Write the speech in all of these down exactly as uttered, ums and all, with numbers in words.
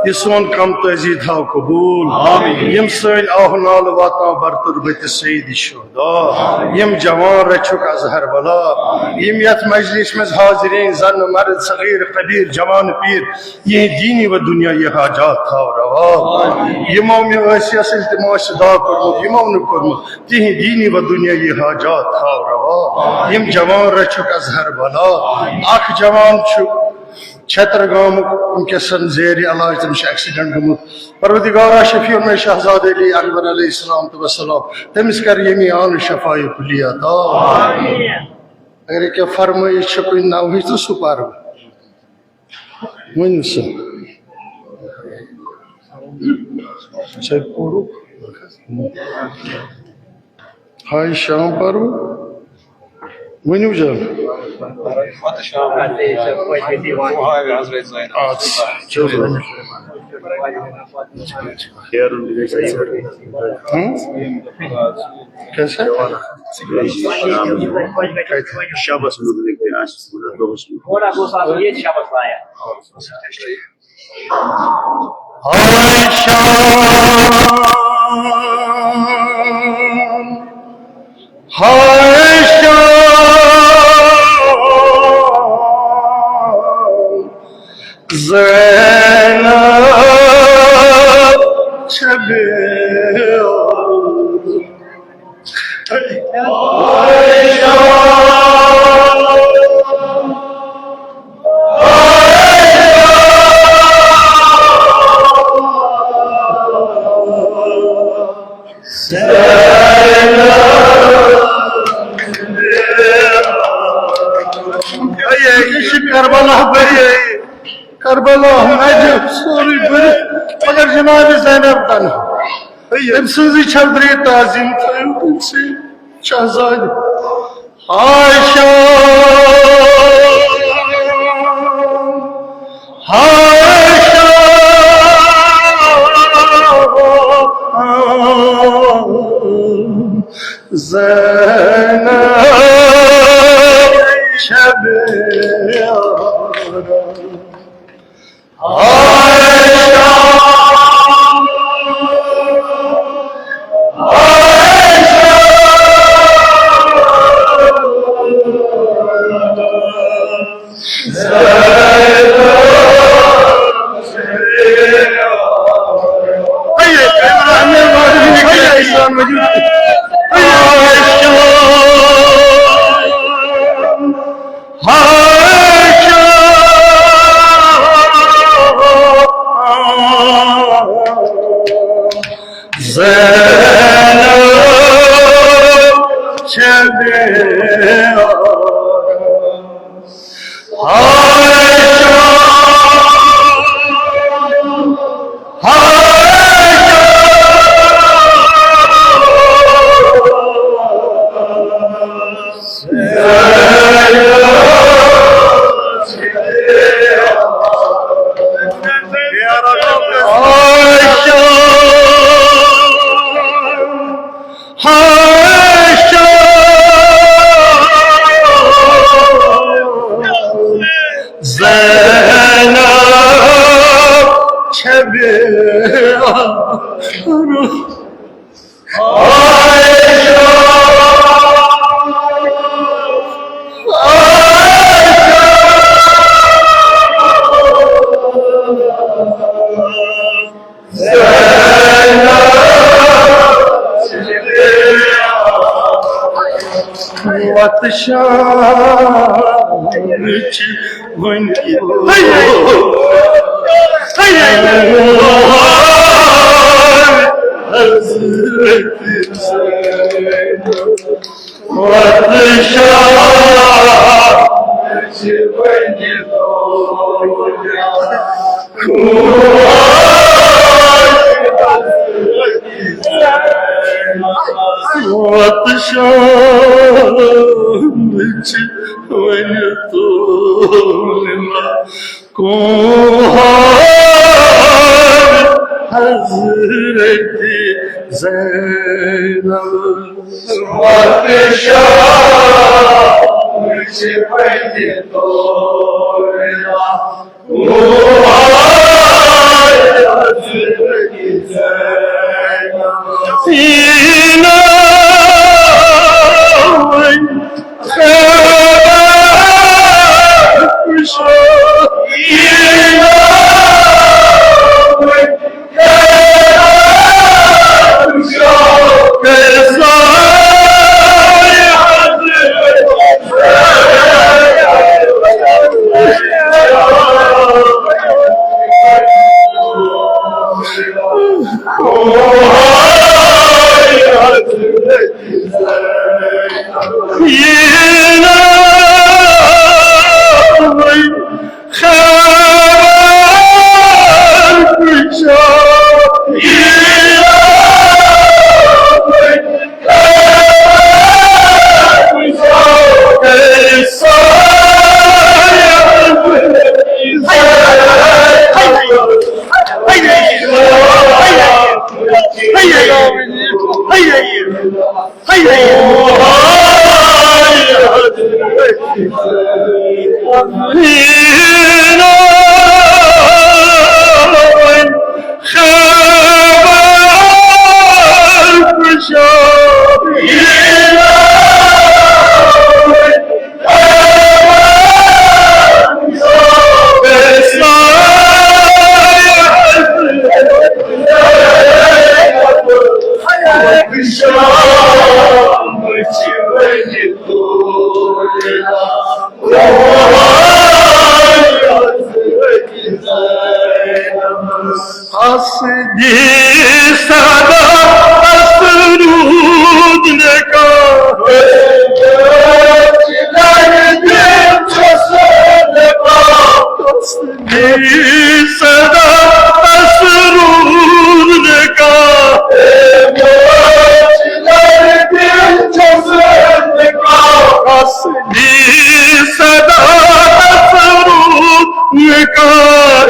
یہِ سون کم تٲزی تھاو قبول۔ آمین۔ یِم سٲنۍ آہ نالہٕ واتناو بر تربتِ سید شہدا۔ یِم جوان رچھُکھ از ہر بلا۔ یِم یتھ مجلس منٛز حاضرین، زن مرد، صغیر، کبیر، جوان، پیر، یِہنٛدۍ دینی و دنیاوی حاجات تھاو روا۔ یِمو مےٚ ٲسِیَس التماس دعا کوٚرمُت، یِمو نہٕ کوٚرمُت، تِہنٛدۍ دینی و دنیاوی حاجات تھاو روا۔ یِم جوان رچھُکھ از ہر بلا۔ اکھ جوان چھُ چھتر گامُک، وٕنکیٚس زیر علاج، تٔمِس چھُ ایکسیڈنٹ گوٚمُت۔ پروردگارا، شفیع مےٚ شہزاد علی اکبر علیہ السلام تہٕ وسلام، تٔمِس کر ییٚمہِ آن شفایہِ کُلی عطا۔ اگر یہِ کینٛہہ فرمٲیِش چھِ کُنہِ نوحٕچ تہٕ سُہ پرو۔ ؤنِو سا۔ ژےٚ پوٚرُکھ؟ ہاے شام پرو۔ ؤنِو جان۔ اَدٕ سا، چلو۔ ہم؟ کیٛاہ سا؟ شبس مُتعلِق تہِ آسہِ تھوڑا دۄہس منٛز۔ تھوڑا گوٚژھ آسُن ییٚتہِ شبس لایق۔ ہاے شام، ہاے شام، زینب چھےٚ بیٚیہِ۔ ہے، ہے، یہِ چھِ کربلا، ہے، ہے۔ کربلا، نجف، سورُے بٔرِتھ، مگر جناب زینب تنہا۔ ہے، ہے۔ تٔمۍ سٕنٛزٕے چھَو درے تعظیٖم، تھٲیِو تٔمۍ سٕے شہزادِ۔ ہاے شام، ہاے شام، زینب چھےٚ بیٚیہِ۔ زینب چھےٚ بیٚیہِ۔ ہاے شام، ہاے شام، زینب چھےٚ بیٚیہِ۔ ہاے شام، ہاے شام، زینب چھےٚ بیٚیہِ۔ ہاے شام، ہاے شام، وَتہٕ شامٕچ وۄنۍ حضرت زینب۔ وَتہٕ شامٕچ وۄنۍ وَتہٕ شامٕچ وۄنۍ تُلنا کُنٛہار حضرت زینب۔ وَتہٕ شامٕچ وۄنۍ تُلنا کُنٛہار قصدی صدا است رود نگاه. قصدی صدا است رود نگاه. قصدی صدا است رود نگاه.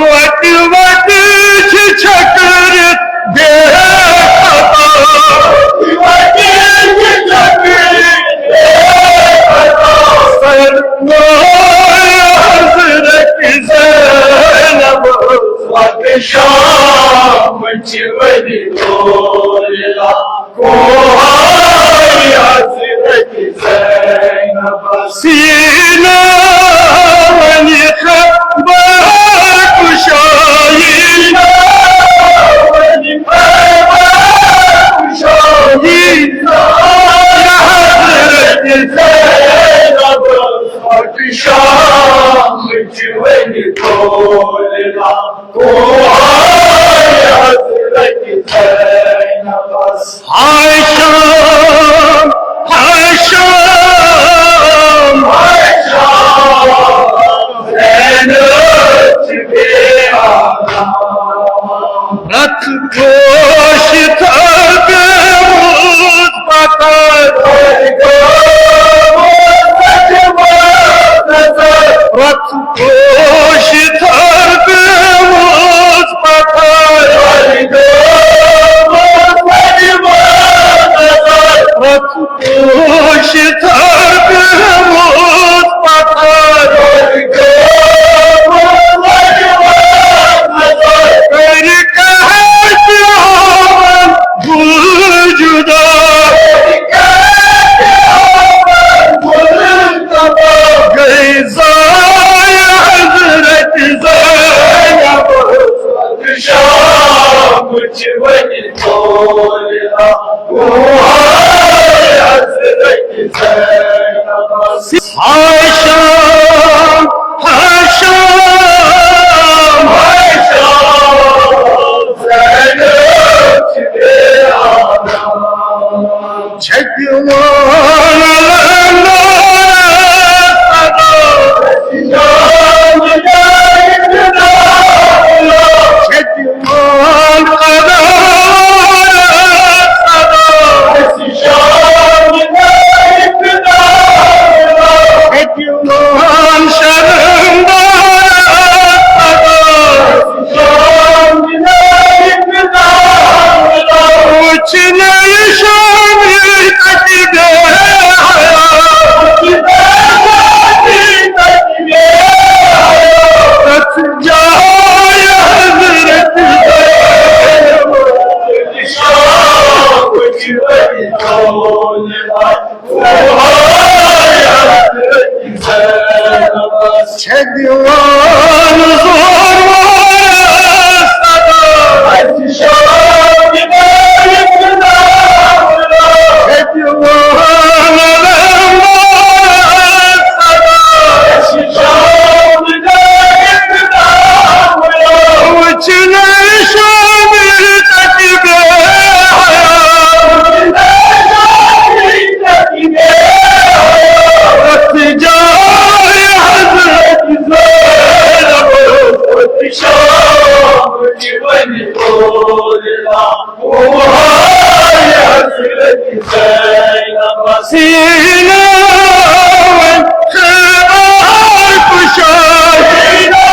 وتی وتی چه چکر دے خطا. سر حضرت زینب. وقت شام چی ولی دولا. کوہائی حضرت زینب. سینہ ونی خبر کشائی. ونی خبر کشائی. حضرت زینب. شام چی ولی دولا. کوہائی حضرت زینب. ہائی شام، ہائی شام، ہائی شام، زینب چی بے آرام. رت پوش تھا بیموز پتھر. رت پوش تھا بیموز پتھر. رت پوش تھا بیموز پتھر. کر کہت یومن گل جدا. گئی زایا حضرت زینب. شام چی ولی دولا. کوہائی حضرت زینب. ہائی شام، ہائی شام، ہائی شام، زینب چی بے آرام. چھ دِوان لنڈورس صدا. چھ دِوان قدورس صدا. چھ دِوان شرمدارس صدا. وچھنے شامی تک دے. چھےٚ دِوان زور وارس صدا۔ اَسہِ شام دٲرِتھ ناوٕ۔ چھےٚ دِوان زور وارس صدا۔ اَسہِ شام دٲرِتھ ناوٕ۔ وٕچھنَے شامہِ تَتہِ بے حیا۔ وٕچھنَے شامہِ تَتہِ بے حیا۔ تَتھ جایہِ حضرت زینب۔ شام چھِ وۄنۍ تولہِ لا۔ اوہاے حضرت زینبس۔ سیٖنہٕ وۄنۍ خیبر کُشٲیی۔ سیٖنہٕ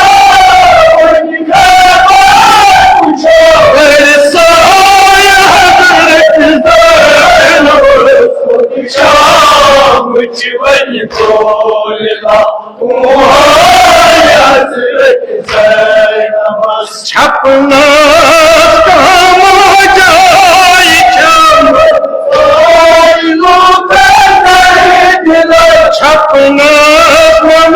وۄنۍ خیبر کُشٲیی۔ سایہِ حضرت زینبس۔ شام چھِ وۄنۍ تولہِ لا۔ چھپنس کم جاے چھم۔ چھپنس کم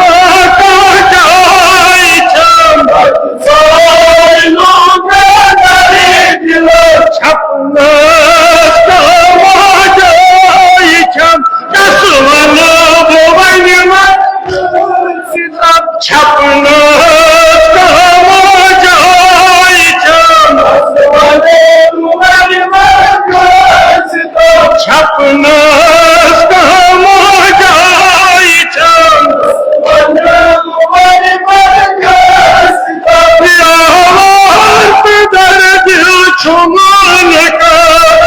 جاے چھم۔ چھپنس کم جاے چھم۔ کس ونہٕ بہٕ وۄنۍ وۄنۍ؟ چھپنس کم جاے چھم۔ چھپنس کم جاے چھم۔ یاور پدر دل چھُم نہٕ کانٛہہ۔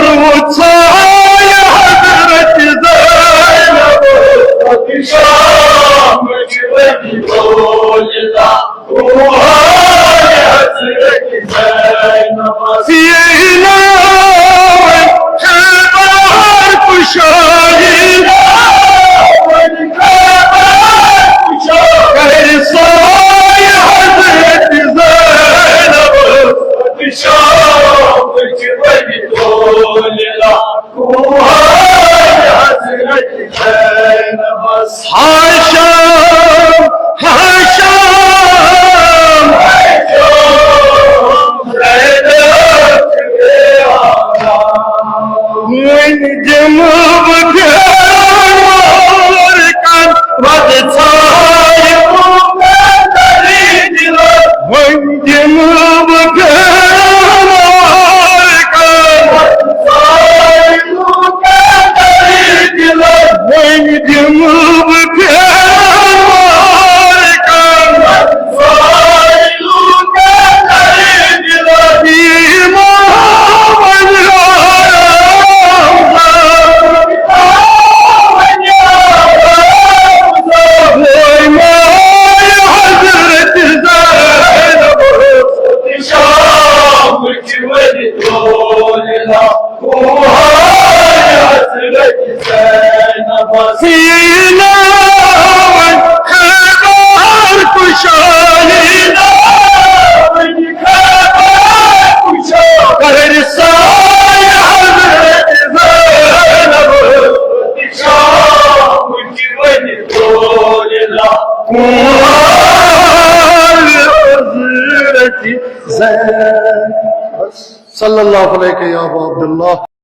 روٗد سایہِ حضرت زینب۔ شام چھِ وۄنۍ تولہِ لا۔ اوہاے حضرت زینب۔ سیٖنہٕ وۄنۍ خیبر کُشٲیی۔ کرِ سایہِ حضرت زینب۔ شام چھِ وۄنۍ تولہِ لا۔ اوہاے حضرت زینبس۔ ہاشم، ہاشم، ہاشم۔ وۄنۍ دِمہٕ بہٕ پھیرٕ وارٕ کن، وَتہٕ ژھایہِ وۄنۍ دِمہٕ بہٕ پھیرٕ وارٕ کن۔ وۄنۍ دِمہٕ بہٕ پھیرٕ وارٕ کن۔ صلی اللہ علیہ یا ابا عبداللہ۔